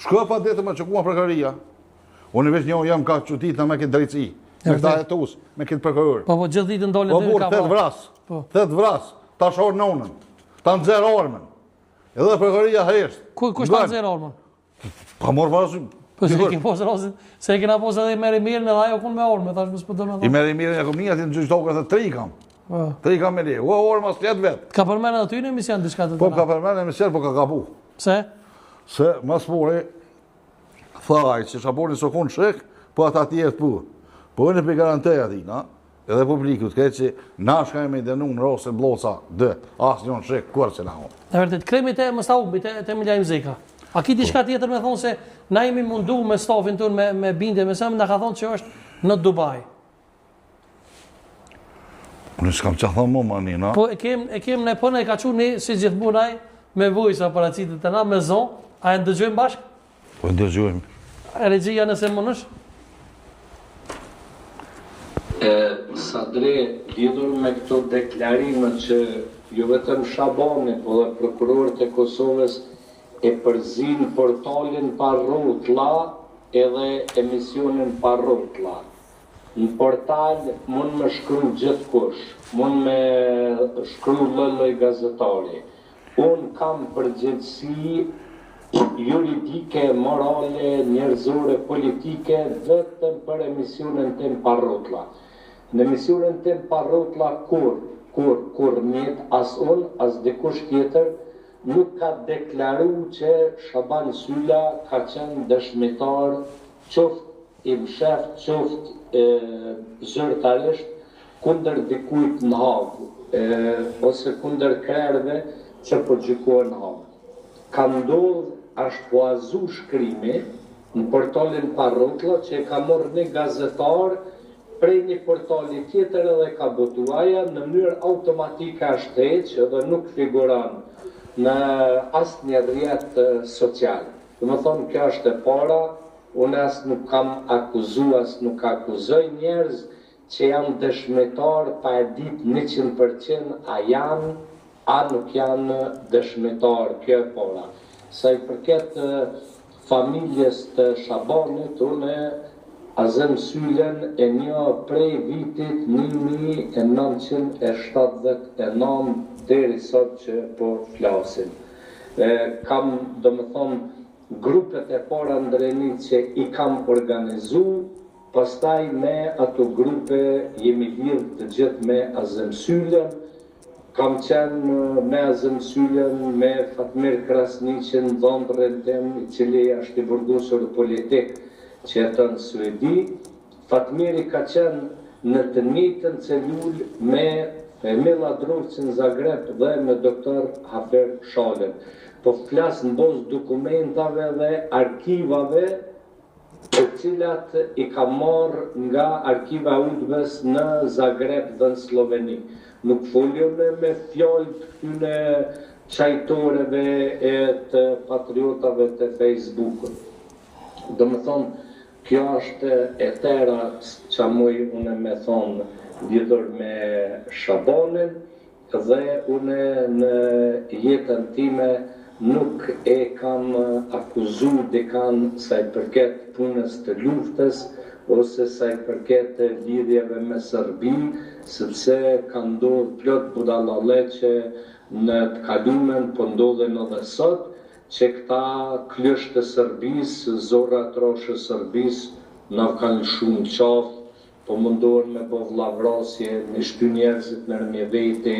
Shko pa detë më që kuma prokuroria. Unë veç një jam ka çudit me këtë drejtësi. Me këta hetus, me këtë prokuror. Po, po, gjithë ditën dole po, dhe ka Po, vras, po. Thet vras, ta shorë nonën, ta nxerr armën. Edhe prokuroria hesht. Ku, kush ta nxerr armën? Pa morë parasysh. Po se kemi pas rastin, se e kena pas edhe i Meri Mirin edhe ajo kun me armë, thash mos po do me thonë. I Meri Mirin e kom një aty në gjyq tokë edhe tri kam. Po. Tri kam me le. O armë as tjetë vet. Ka përmend aty në emision diçka të Po ka përmend në emision, po ka gabu. Pse? Se mas pari tha ai që Shabani s'o kon shek, po ata tjerë po. Po unë po garantoj atij, na? Edhe publikut, këtë që na shka jemi dënu në rastin Blloca 2, asnjë në shek, kurrë që na unë. E vërtet, kremi te mos ta humbi te, te Milaim Zeka. A ki diçka po. tjetër me thonë se na jemi mundu me stafin tonë me, me bindje, me semë, na ka thonë që është në Dubai. Unë s'kam ça thonë më mani, na? Po e kem, e kem ne po na e ka çu ne si gjithmonë ai me voice paraqitet te na me zo, a e ndëgjojmë bashkë? Po e ndëgjojmë. Regjia nëse mundesh? E, Sadri, lidhur me këto deklarime që jo vetëm Shabani, po dhe prokurorët e Kosovës e përzin portalin pa rrotlla edhe emisionin pa rrotlla. Në portal mund me shkru gjithkush, mund me shkru lloj lloj gazetari. Unë kam përgjegjësi juridike, morale, njerëzore, politike vetëm për emisionin tim pa rrotlla. Në emisionin tim pa rrotlla kurrë, kurrë, kurrë n'jetë as unë, as dikush tjetër nuk ka deklaru që Shaban Syla ka qenë dëshmitar qoftë i msheftë qoftë zyrtarisht kundër dikujt në Hagë ose kundër krerëve që po gjykohen në Hagë. Ka ndodhë asht huazu shkrimi në portalin Pa Rrotlla që e ka marrë një gazetar prej një portali tjetër edhe e ka botu. Aja në mënyrë automatike asht heq dhe nuk figuron në asnjë rrjet social. Domethonë kjo është e para, unë as nuk kam akuzu as nuk akuzoj njerëz që janë dëshmitarë pa e ditë 100% a janë a nuk janë dëshmitarë, kjo e para. Sa i përket familjes të Shabanit, unë Azem Sylën e njoh prej vitit 1979 deri sot që po flasim. E kam, domethonë, grupet e para në Drenicë që i kam organizu, pastaj me ato grupe jemi lidhë të gjithë me Azem Sylën, kam qenë me Azem Sylën, me Fatmir Krasniqin, dhëndrin tim, i cili është i burgosur politik që jeton në Suedi. Fatmiri ka qenë në të njëjtën celulë me Fehmi Lladrovcin në Zagreb dhe me doktor Hafir Shalën. Po flas në bazë dokumentave dhe arkivave të cilat i kam marrë nga arkiva e UDB-s në Zagreb dhe në Slloveni. Nuk foli unë me fjalë të këtyne çajtoreve e të patriotave të Facebookut. Domethënë, Kjo është e tëra ça muj une me thonë lidhur me Shabanin dhe une në jetën time nuk e kam akuzu dikan sa i përket punës të luftës ose sa i përket lidhjeve me Serbi sepse ka ndodhë plot budallallëqe në të kalumen po ndodhin edhe sot Që këta klysh të Serbisë, zorra e trashë e Serbisë, na kanë lshu në qafë, po mundohen me bo vllavrasje, me shty njerëzit nërmje veti,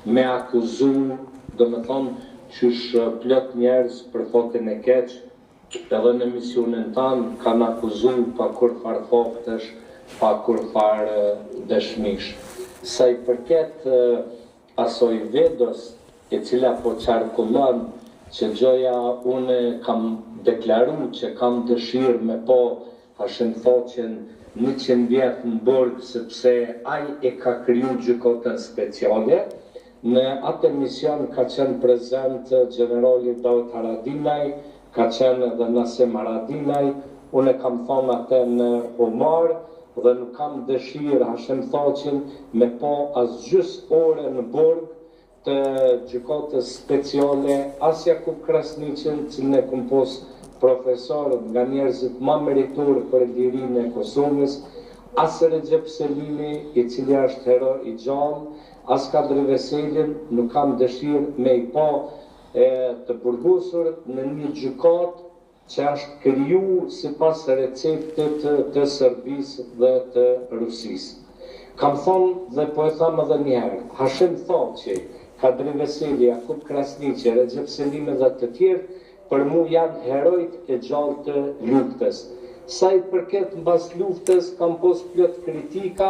me akuzu, domethonë qysh plot njerëz për fatin e keq, edhe në emisionin tanë kanë akuzu pa kurrfarë faktesh, pa kurrfarë dëshmish. Sa i përket Asoj videos e cila po qarkullon që gjoja une kam deklaru që kam dëshirë me pa Hashim Thaçin 100 vjet në burg sepse ai e ka kriju gjykatën speciale në atë emision ka qenë prezent gjenerali Daut Haradinaj ka qenë edhe Nasim Haradinaj unë e kam thonë atë në humor dhe nuk kam dëshirë Hashim Thaçin me pa as gjys ore në burg të gjykatës speciale as Jakup Krasniqin, cilin e kom pos Profesor nga njerëzit ma meritorë për lirinë e Kosovës, as Rexhep Selimi i cili është hero i gjallë, as Kadri Veselin nuk kam dëshirë me i pa të burgosur në një gjykatë që është kriju sipas receptit të Serbisë dhe të Rusisë. Kam thonë dhe po e them edhe një herë, Hashim Thaçi, Kadri Veseli, Jakup Krasniqi, Rexhep Selimi dhe të tjerë Për mu janë herojt e gjallë të luftës. Sa i përket mbas luftës kam pos plot kritika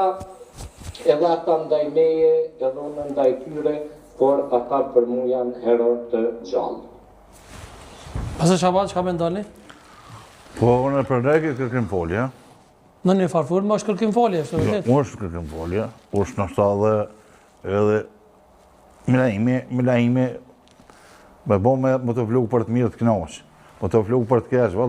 edhe ata ndaj meje edhe unë ndaj tyre por ata për mu janë hero të gjallë. Pastor Shaban, çka mendoni? Po, unë e pranoj këtë kërkim folje. Në një farë forme është kërkim folje, është vërtet. Jo, është kërkim folje, është ndoshta edhe edhe Milaimi, Milaimi, me bo me, me të flu për të mirë të knaqë, me të flu për të keq.